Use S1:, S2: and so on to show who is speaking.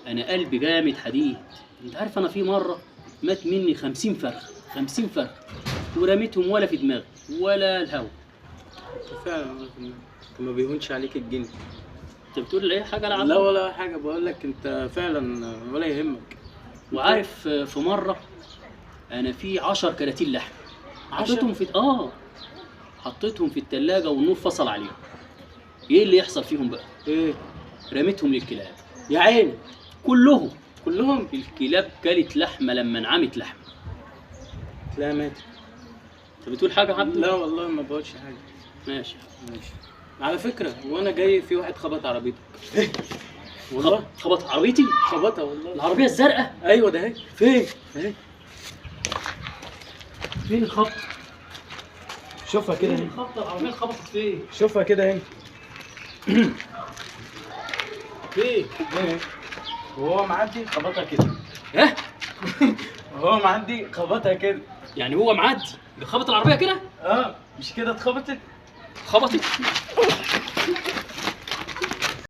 S1: انا قلبي جامد حديد. انت عارف انا في مرة مات مني 50 فرخ، 50 فرخ، ورميتهم ولا في دماغي ولا الهوا.
S2: انت فعلا ولا في دماغك. انت ما بيهونش عليك الجن.
S1: انت بتقول ايه حاجة؟ لا
S2: لا ولا حاجة، بقول لك انت فعلا ولا يهمك.
S1: وعارف في مرة انا في 10 كراتين لحم حطيتهم في حطيتهم في التلاجة والنور فصل عليهم. ايه اللي يحصل فيهم بقى؟
S2: ايه؟
S1: رميتهم للكلاب.
S2: يا عيني.
S1: كلهم
S2: كلهم.
S1: الكلاب كلت لحمه لما انعمت لحمه.
S2: لا مات.
S1: انت بتقول حاجة يا عبد؟
S2: لا والله ما بقولش حاجة.
S1: ماشي
S2: ماشي. على فكرة وانا جاي في واحد خبط عربيتك. والله
S1: خبط عربيتي؟
S2: خبطها والله.
S1: العربية الزرقاء؟
S2: ايوه ده اهي. فين؟ اهي.
S1: فين الخبط؟
S2: شوفها كده
S1: فين الخبطه؟ العربية خبطت فين؟
S2: شوفها كده هنا.
S1: فين؟
S2: ايه؟ وهو معدي خبطها كده.
S1: ها؟
S2: وهو معدي خبطها كده.
S1: يعني هو معدي بيخبط العربية كده؟
S2: مش كده اتخبطت؟
S1: خبطت.